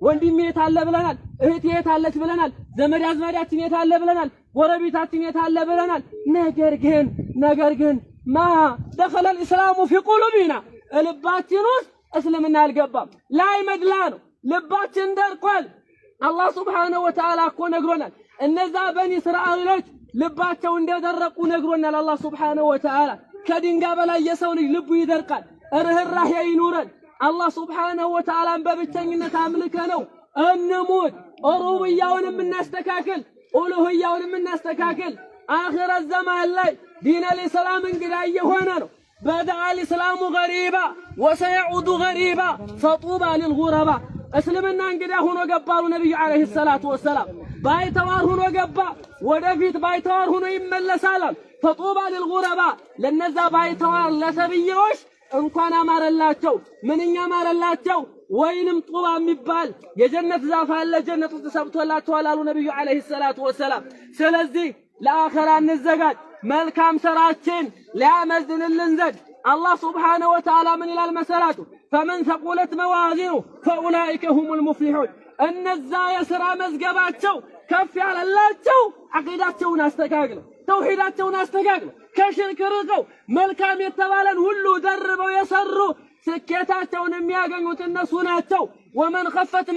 ወንድሜ የት አለ ብለናል። እህቴ የት አለች ብለናል። ዘመድ አዝማዳችን የት አለ ብለናል። ጎረቤታችን የት አለ ብለናል። ነገር ግን ما دخل الإسلام في قلوبنا፣ ልባችን ውስጥ እስልምና አልገባም። ላይ መድላ ነው። ልባችን ደርቋል። አላህ سبحانه وتعالى እኮ ነግሮናል። እነዛ በኒ እስራኤሎች ልባቸው እንደደረቁ ነግሮናል። አላህ سبحانه وتعالى ከድንጋይ በላይ የሰው ልጅ ልቡ ይደርቃል። ርህራሄ ይኑረን። አላህ سبحانه وتعالى ን በብቸኝነት አምልከ ነው እንሙት። ሩቡብያውንም እናስተካክል፣ ኡሉህያውንም እናስተካክል። አኺረት ዘማን ላይ دين الإسلام እንግዳ እየሆነ ነው። بدأ الإسلام غريبا وسيعود غريبا فطوبى للغرباء። እስልምና እንግዳ ሆኖ ገባ አሉ ነቢዩ عليه الصلاة والسلام። ባይተዋር ሆኖ ገባ፣ ወደፊት ባይተዋር ሆኖ ይመለሳል። فطوبى للغرباء፣ ለነዛ ባይተዋር ለሰብዬዎች እንኳን አማረላቸው፣ ምንኛ አማረላቸው። ወይንም ጡባ የሚባል የጀነት ዛፍ አለ፣ ጀነት ውስጥ ተሰብቶላቸዋል አሉ ነቢዩ عليه الصلاة والسلام። ስለዚህ ለአኸራ እንዘጋጅ፣ መልካም ስራችን ሊያመዝንልን ዘንድ። አላህ سبحانه وتعالى ምን ይላል መሰላችሁ? فمن ثقلت موازينه فأولئك هم المفلحون። እነዛ የሥራ መዝገባቸው ከፍ ያለላቸው ዐቂዳቸውን አስተካክለው፣ ተውሂዳቸውን አስተካክለው፣ ከሽርክ ርቀው፣ መልካም የተባለን ሁሉ ደርበው የሰሩ ስኬታቸውን የሚያገኙት እነሱ ናቸው። ومن خفت